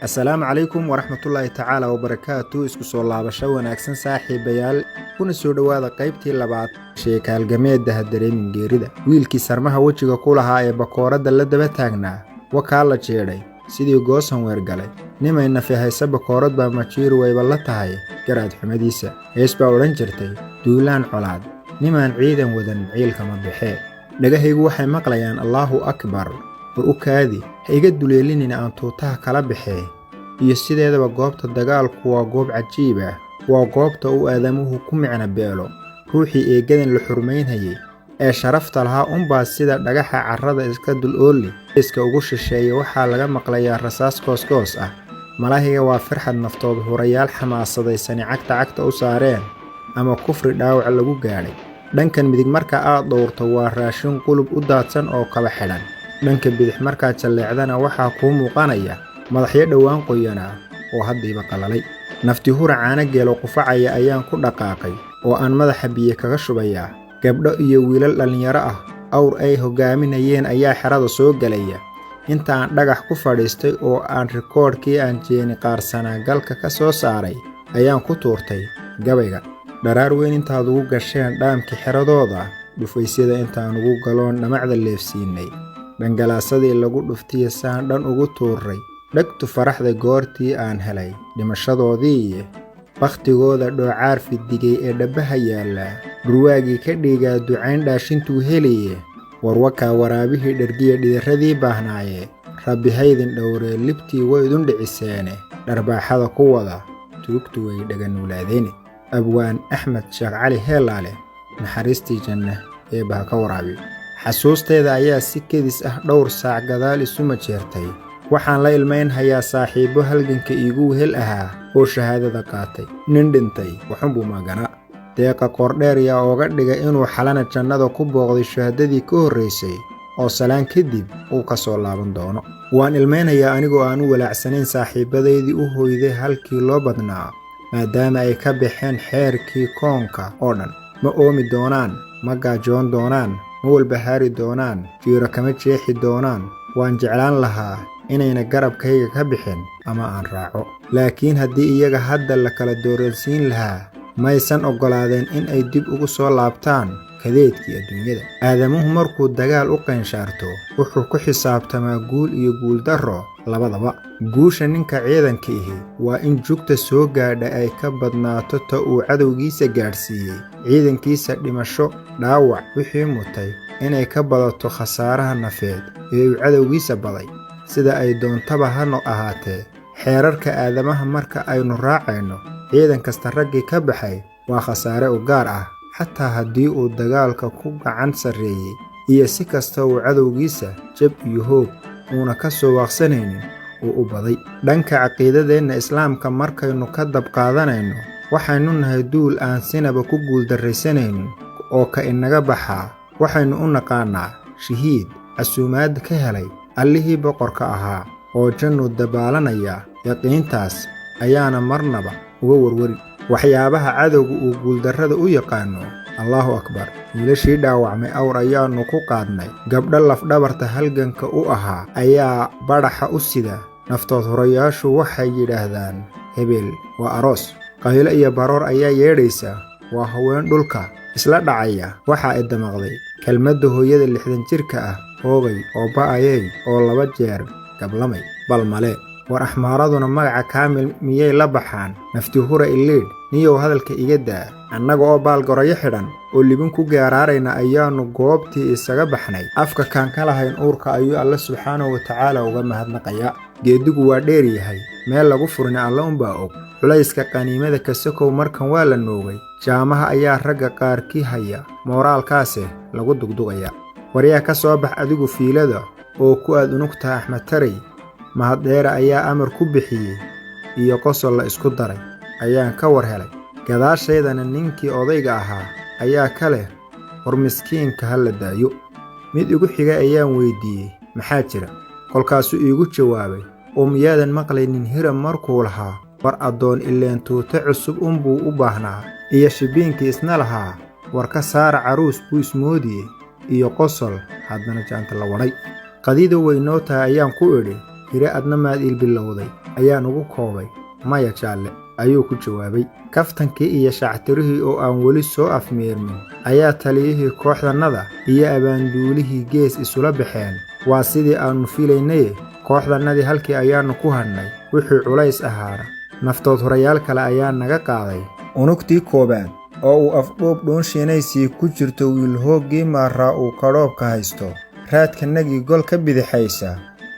Asalaamu calaykum waraxmatullaahi tacaala wabarakaatu. Isku soo laabasho wanaagsan, saaxiibayaal, kuna soo dhowaada qaybtii labaad sheekaalgameedda Hadareemin Geerida. Wiilkii sarmaha wejiga ku lahaa ee bakooradda la daba taagnaa wakaa la jeedhay sidii goosan weergalay. Nimay nafi hayse bakoorad baa majiiru wayba la tahay garaad xumadiisa. Hees baa odhan jirtay: "Duulaan colaad nimaan ciidan wadan ciilkama baxee." Dhagahaygu waxay maqlayaan "Allaahu akbar, war u kaadi, ha iga duleelinina, aan tuutaha kala baxee." Iyo sideedaba goobta dagaalku waa goob cajiib ah, waa goobta uu aadamuhu ku micno beelo. Ruuxii eegadan la xurmaynhayay ee sharafta lahaa unbaa sida dhagaxa carrada iska dul ooli. Iska ugu shisheeya waxaa laga maqlayaa rasaas goosgoos ah. Malahiga waa firxad naftood hurayaal xamaasadaysan cagta cagta u saareen ama kufri dhaawac lagu gaadhay. Dhankan midig marka aad dhowrto waa raashin qulub u daadsan oo kaba xidhan. Dhanka bidix markaad jalleecdana waxaa kuu muuqanaya madaxyo dhowaan qoyanaa oo haddiiba qalalay. Nafti hura caano geelo qufacaya ayaan ku dhaqaaqay oo aan madaxa biyo kaga shubayaa. Gabdho iyo wiilal dhallinyaro ah awr ay hoggaaminayeen ayaa xerada soo gelaya. Inta aan dhagax ku fadhiistay oo aan rikoodhkii aan jeeni qaarsanaa galka ka soo saaray ayaan ku tuurtay gabayga: "Dharaar weyn intaad ugu gasheen dhaamkii xeradooda, dhufaysyada intaan ugu galoon dhamacda leefsiinnay, dhangalaasadii lagu dhuftiya saan dhan ugu tuurray, dhegtu faraxda goortii aan helay dhimashadoodii, bakhtigooda dhoocaar fidigay ee dhabbaha yaallaa, dhurwaagii ka dhiigaa ducayn dhaashintuu heliye, warwakaa waraabihii dhergiya dhidiradii baahnaaye, Rabbi haydin dhowree, libtii waydun dhiciseene, dharbaaxada ku wada tuugtu way dhaganuulaadeene." Abwaan Axmed Sheekh Cali Heelaale, naxariistii janna Eebba ha ka waraabiyo. Xasuusteeda ayaa si kedis ah dhowr saac gadaal isu majeertay. Waxaan la ilmaynhayaa saaxiibbo halganka iigu wehel ahaa oo shahaadada qaatay. Nin dhintay waxunbuu maaganaa. Deeqa Qoordheer yaa ooga dhigay inuu xalana jannada ku booqday shahaadadii ka horraysay oo salaan kadib uu ka soo laaban doono. Waan ilmaynayaa anigoo aan u walaacsanayn saaxiibbadaydii u hoyday halkii loo badnaa, maadaama ay ka baxeen xeerkii koonka oo dhan. Ma oomi doonaan, ma gaajoon doonaan, ma walbahaari doonaan, jiiro kama jeexi doonaan. Waan jeclaan lahaa inayna garabkayga ka bixin ama aan raaco, laakiin haddii iyaga hadda la kala dooransiin lahaa, maysan oggolaadeen in ay dib ugu soo laabtaan kadeedkii adduunyada. Aadamuhu markuu dagaal u qaynshaarto wuxuu ku xisaabtamaa guul iyo guuldarro labadaba. Guusha ninka ciidanka ihi waa in jugta soo gaadha ay ka badnaato ta uu cadowgiisa gaadhsiiyey. Ciidankiisa dhimasho, dhaawac wixii mutay inay ka badato khasaaraha nafeed ee uu cadowgiisa baday. Sida ay doontaba ha no ahaatee, xeerarka aadamaha marka aynu raacayno, ciidan kasta raggii ka baxay waa khasaare u gaar ah, xataa haddii uu dagaalka ku gacan sarreeyey iyo si kasta uu cadowgiisa jab iyo hoog uuna ka soo waaqsanaynin uu u baday. Dhanka caqiidadeenna Islaamka markaynu ka dab qaadanayno, waxaynu nahay duul aan sinaba ku guuldarraysanaynin, oo ka inaga baxaa waxaynu u naqaannaa shahiid casuumaad ka helay Allihii boqorka ahaa oo jannu dabaalanaya. Yaqiintaas ayaana marnaba uga warwarin waxyaabaha cadowga uu guuldarrada u yaqaano. Allaahu akbar! Wiilashii dhaawacmay awr ayaannu ku qaadnay. Gabdho lafdhabarta halganka u ahaa ayaa badhaxa u sida. Naftood hurayaashu waxay yidhaahdaan: "Hebel waa aroos." Qaylo iyo baroor ayaa yeedhaysa, waa haween dhulka isla dhacaya. Waxaa i damaqday kelmadda hooyada 60 jirka ah: "Hoogay oo ba'ayay oo laba jeer gablamay." Bal male, war axmaaraduna magaca Kaamil miyay la baxaan? Nafti hura iliidh, niyow hadalka iga daa. Annaga oo baalgoroyo xidhan oo libin ku geeraarayna ayaannu goobtii isaga baxnay. Afka kaan ka lahayn uurka ayuu Alle subxaanahu watacaala uga mahadnaqayaa. Geedigu waa dheer yahay, meel lagu furina Alle unbaa og. Culayska qaniimada kasakow markan waa la noogay. Jaamaha ayaa ragga qaarkii haya, mooraalkaase lagu dugdugaya. Waryaa, ka soo bax adigu fiilada oo ku aad unugtaha. Axmed Taray Mahaddheere ayaa amar ku bixiyey iyo qosol la isku daray ayaan ka war helay. Gadaashaydana ninkii odayga ahaa ayaa ka leh: "War miskiinka ha la daayo." Mid igu xigay ayaan weydiiyey: "Maxaa jira?" Kolkaasuu iigu jawaabay: "Oo miyaadan maqlaynin Hiram markuu lahaa: 'War addoon ileen tuute cusub unbuu u baahnaa?' Iyo shibiinkii isna lahaa: 'War ka saara, caruus buu ismoodiyey.'" Iyo qosol haddana jaanta la wadhay. "Qadiida way noo tahay," ayaan ku idhi. Hire, adna maad iilbilowday?" ayaan ugu koobay. "Maya, jaalle," ayuu ku jawaabay. Kaftankii iyo shactirihii oo aan weli soo afmeermin ayaa taliyihii kooxdannada iyo abaanduulihii gees isula baxeen. Waa sidii aannu filaynaye, kooxdannadii halkii ayaannu ku hadhnay. Wixii culays ahaana naftood hurayaal kale ayaa naga qaaday. Unugtii koowaad oo uu afdhuub dhuunshiinaysii ku jirto, wiil hooggii maaraa uu kadhoobka haysto, raadkanagii gol ka bidixaysa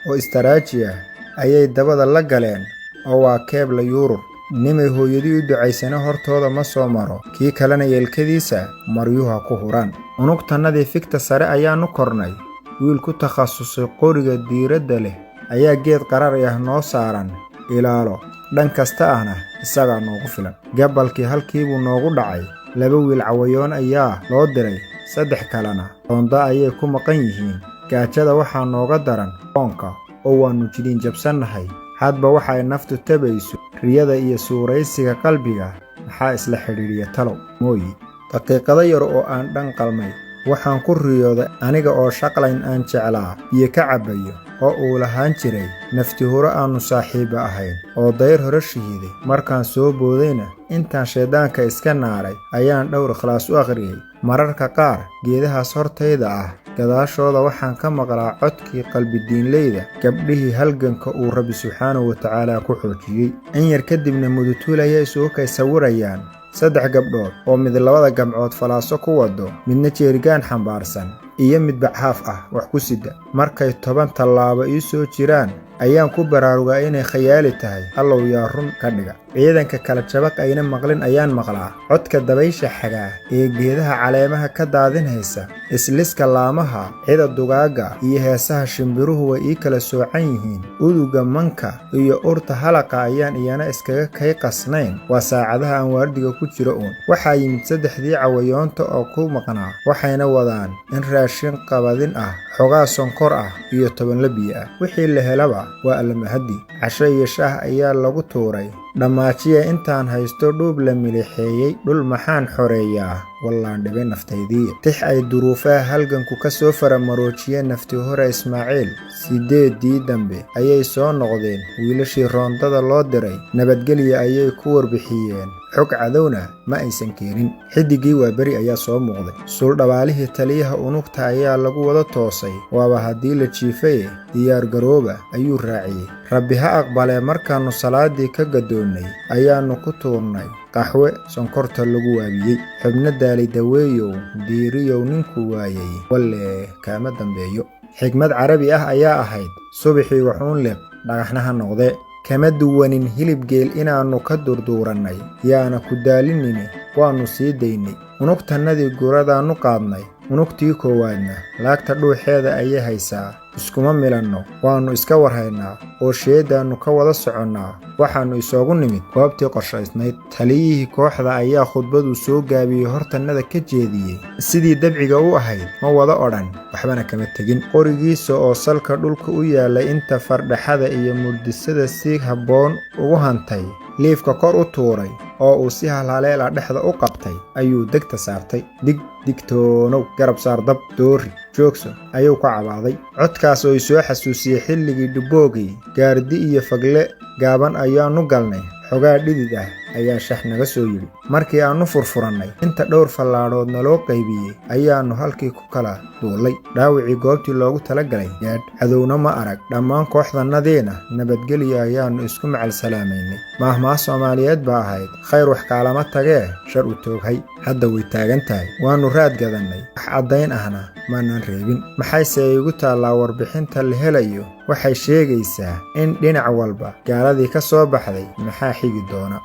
oo istaraaji ah ayay dabada la galeen, oo waa keeb la yuurur. Nimay hooyadii u ducaysana hortooda ma soo maro, kii kalena yeelkadiisa maryuha ku huraan. Unugtannadii figta sare ayaannu kornay. Wiil ku takhasusay qoriga diiradda leh ayaa geed qarari ah noo saaran. Ilaalo dhan kasta ahna isagaa noogu filan. Gabalkii halkiibuu noogu dhacay. Laba wiil cawayoon ayaa loo diray, saddex kalena roonda ayay ku maqan yihiin. Gaajada waxaa nooga daran oonka, oo waannu jiliin jabsannahay. Hadba waxa ay naftu tabayso, riyada iyo suuraysiga qalbiga maxaa isla xidhiidhiya talow mooyi? Daqiiqado yar oo aan dhan qalmay waxaan ku riyooday aniga oo shaqlayn aan jeclaa biyo ka cabbayo, oo uu lahaan jiray nafti hore aannu saaxiibba ahayn oo dayr hore shahiiday. Markaan soo boodayna, intaan shayddaanka iska naaray ayaan dhowr ikhlaas u akhriyey. Mararka qaar geedahaas hortayda ah gadaashooda waxaan ka maqlaa codkii qalbidiinleyda, gabdhihii halganka uu Rabbi subxaanahu wa tacaala ku xoojiyey. In yar kadibna mudutuul ayay isugu kay sawirayaan saddex gabdhood oo mid labada gamcood falaaso ku wado, midna jeerigaan xambaarsan, iyo mid bachaaf ah wax ku sida. Markay 10 tallaabo ii soo jiraan ayaan ku baraarugaa inay khayaali tahay. Allow yaa run ka dhiga! Ciidanka kala jabaq ayna maqlin ayaan maqlaa. Codka dabaysha xagaa ee geedaha caleemaha ka daadinaysa, isliska laamaha, cida dugaagga iyo heesaha shimbiruhu way ii kala soocan yihiin. Uduga manka iyo urta halaqa ayaan iyana iskaga kay qasnayn. Waa saacadaha aan waardiga ku jiro uun. Waxaa yimid saddexdii cawayoonta oo ku maqnaa, waxayna wadaan in raashin qabadin ah, xogaa sonkor ah iyo 10 biyo ah. Wixii la helaba waa allamahaddi. Casho iyo shaah ayaa lagu tuuray. Dhammaajiya intaan haysto dhuub la milixeeyey, dhul maxaan xoreeyaa, wallaan dhibay naftaydii. Tix ay duruufaha halganku ka soo faramaroojiyeen nafti hore Ismaaciil. 8dii dambe ayay soo noqdeen wiilashii roondada loo diray. Nabadgelya ayay ku warbixiyeen, xog cadowna ma aysan keenin. Xidiggii waa beri ayaa soo muuqday. Suuldhabaalihii taliyaha unugta ayaa lagu wada toosay. Waaba haddii la jiifaye, diyaar garooba, ayuu raaciyey. Rabbi ha aqbalee, markaannu salaadii ka gadoonnay ayaannu ku tuurnay qaxwe sonkorta lagu waabiyey. Xubno daalay daweeyow, diiriyow ninku waayay walle kaama dambeeyo. Xigmad carabi ah ayaa ahayd: subaxii waxuun liq, dhagaxna ha noqdee. Kama duwanin hilib geel inaannu ka durduurannay, yaana ku daalinine waannu sii daynay. Unugtannadii guradaannu qaadnay. Unugtii koowaadna laagta dhuuxeeda ayay haysaa. Iskuma milanno, waannu iska warhaynaa oo sheeddaannu ka wada soconnaa. Waxaannu isoogu nimid goobtii qorshaysnayd. Taliyihii kooxda ayaa khudbaduu soo gaabiyey hortannada ka jeediyey. Sidii dabciga u ahayd ma wada odhan, waxbana kama tegin. Qorigiisa oo salka dhulka u yaallay inta fardhaxada iyo murdisada si habboon ugu hantay, liifka kor u tuuray oo uu si halhaleel ah dhexda u qabtay ayuu degta saartay. "Dig, digtoonow, garab saar, dab, doori, joogso," ayuu ka cabaaday. Codkaas oo i soo xasuusiyey xilligii dhiboogii gaardi iyo fagle gaaban ayaannu galnay. Xogaa dhidid ah ayaa shax naga soo yidhi. Markii aannu furfurannay, inta dhowr fallaadhood naloo qaybiyey ayaannu halkii ku kala duullay. Dhaawicii goobtii loogu talagalay gaadh, cadowna ma arag. Dhammaan kooxdannadiina nabadgelyo ayaannu isku macalsalaamaynay. Maahmaah Soomaaliyeed baa ahayd: "Khayr wax kaalama tagee, shar u tooghay." Hadda way taagan tahay. Waannu raad gadannay, wax caddayn ahna maanaan reebin. Maxayse igu taallaa? Warbixinta la helayo waxay sheegaysaa in dhinac walba gaaladii ka soo baxday. Maxaa xigi doona?